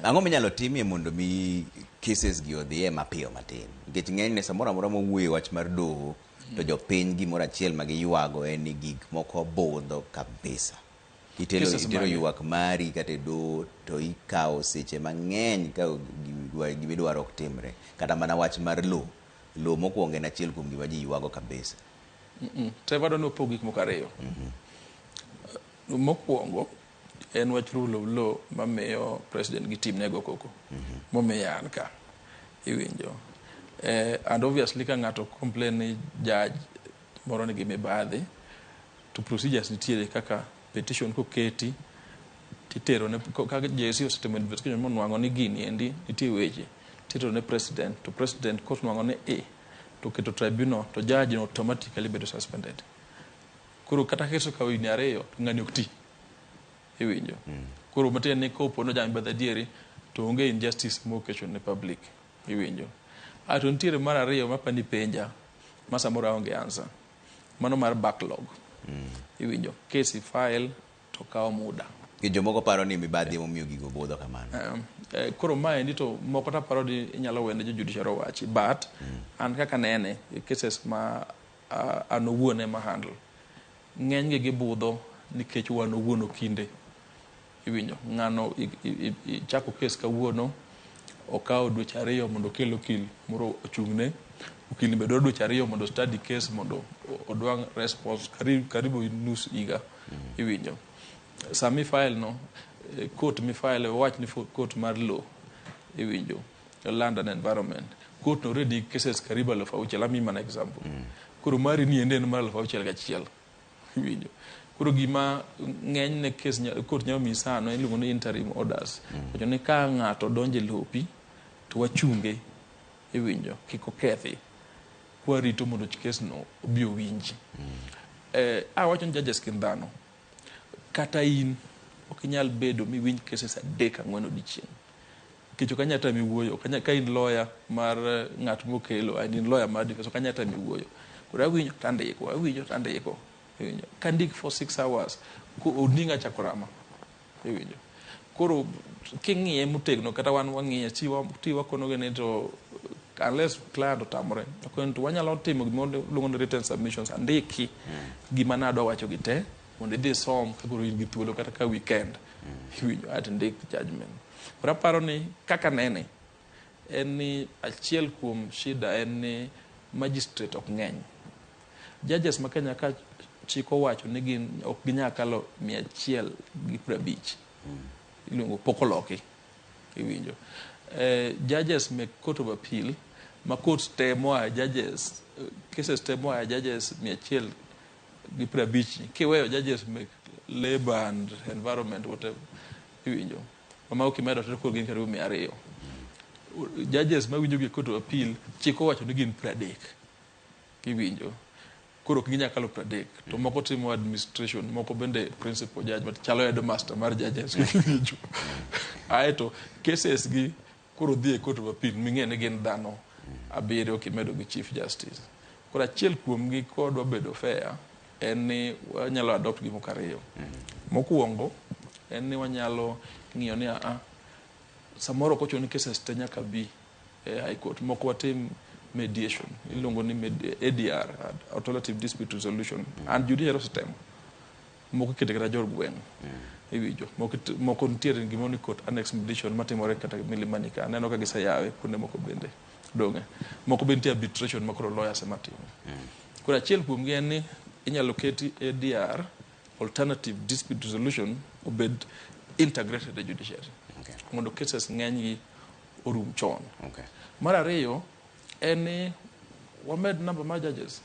Ang'o minyalo timie mondo mi cases gi odhiye mapiyo matin? Nikech ng'enyne samoro amora mawuoyo e wach mar doho to jopiny gimoro achiel ma giywago en ni gik moko budho kabisa. Itero, Cases itero mage? ywak mari kata e doho to ikawo seche mang'eny ka gimidwaro ok timre. Kata mana wach mar lowo. Lowo mokwongo en achiel kuom gima ji ywago kabisa. Trevor dwa ni wapog gik moko ariyo. Mokwongo en wach rule of law mamiyo president gi team ne go koko. Momiyo an ka. Iwinjo. And obviously ka ng'ato complain ni judge moro nigi mibadhi to procedures nitiere kaka petition koketi titero ne kaka JSC osetimo investigation monwang'o ni gini endi nitie weche titero ne president to president kosenwang'o ni e to keto tribunal to judge no automatically bedo suspended. Koro kata ka osekawo higni 2 to ng'ani ok ti. Iwinjo. Koro matiende ni kopo ni oja mibadhi adieri to onge injustice mokecho ne public. Iwinjo. Ato nitiere mar ariyo mapani penja ma samoro aonge answer. Mano mar backlog. Iwinjo. Case file to kawo muda. Nikech jomoko paro ni mibadhi emomiyo gigo budho kamano. Koro maendi to moko taparo ni inyalo wene jo judiciary owachi but an kaka nene e cases ma an owuon ema handle ng'eny gi gibudho nikech wan owuon okinde iwinjo ng'ano ichako case kawuono okawo dweche 2 mondo okel okil moro ochung'ne okil be dwaro dweche 2 mondo study case mondo odwang' response karibu nus higa iwinjo sami file no court mi file wawach ni court mar law iwinjo land and environment court no already cases karibu 6,000 ami mana example koro mari ni ende en mar 6,001 iwinjo koro gima ng'eny ne case court nyalo miyi sano iluongo ni interim orders wacho ni ka ng'ato donjo e lopi to wachunge iwinjo kik okethi kwarito mondo case no obi owinji. Awacho ni judges gin dhano kata in ok inyal bedo miwinj cases 3 4 odiochieng' nikech ok anyal tami wuoyo ka in lawyer mar ng'at mokelo and in lawyer mar defense ok anyal tami wuoyo koro awinjo tandiko awinjo tandiko iwinjo kandik for 6 hours ko onding'a chako rama iwinjo koro king'iye motegno kata wan wang'iye ti wakonogi ni to unless client otamore ok to wanyalo timo gima iluongo ni written submissions andiki gima nadwa wacho gi te mondo idhi isom ka koro in gi thuolo kata ka weekend iwinjo aeto indik judgment. Koro aparo ni kaka nene en ni achiel kuom shida en ni magistrate ok ng'eny. Judges ma Kenya ka chik owacho ni gin ok ginyal kalo 150 iluongo pok oloki iwinjo. Judges mek court of appeal ma court te moa judges cases te moa judges 150 kiweyo judges mek labor and environment whatever iwinjo mamago kimedo to koro gin karibu 200. Judges mawinjo gi court of appeal chik owacho ni gin 30 iwinjo koro ok ginyal kalo 30 to moko timo administration moko bende principal judge but chalo headmaster mar judges iwinjo aeto cases gi koro dhi e court of appeal ming'e ni gin dhano 7 kimedo gi chief justice. Koro achiel kuomgi kodwa bedo fair en ni wanyalo adopt gik moko 2. Mokwongo en ni wanyalo ng'iyo ni samoro ok ochuno ni cases te nyaka bi e high court moko watim mediation iluongo ni ADR alternative dispute resolution and judiciary osetemo moko ikete kata jor gweng' iwinjo moko nitiere gimoro ni court annex mediation matimore kata Milimani ka aneno ka giseyawe kuonde moko bende donge moko be nitie arbitration ma koro lawyers ema timo. Koro achiel kuomgi en ni inyalo keti ADR alternative dispute resolution obed integrated e judiciary mondo cases ng'eny gi orum chon. Mar ariyo en ni wamed number mar judges.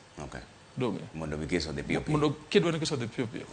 Donge mondo mi case odhi piyo piyo mondo kidwa ni case odhi piyo piyo.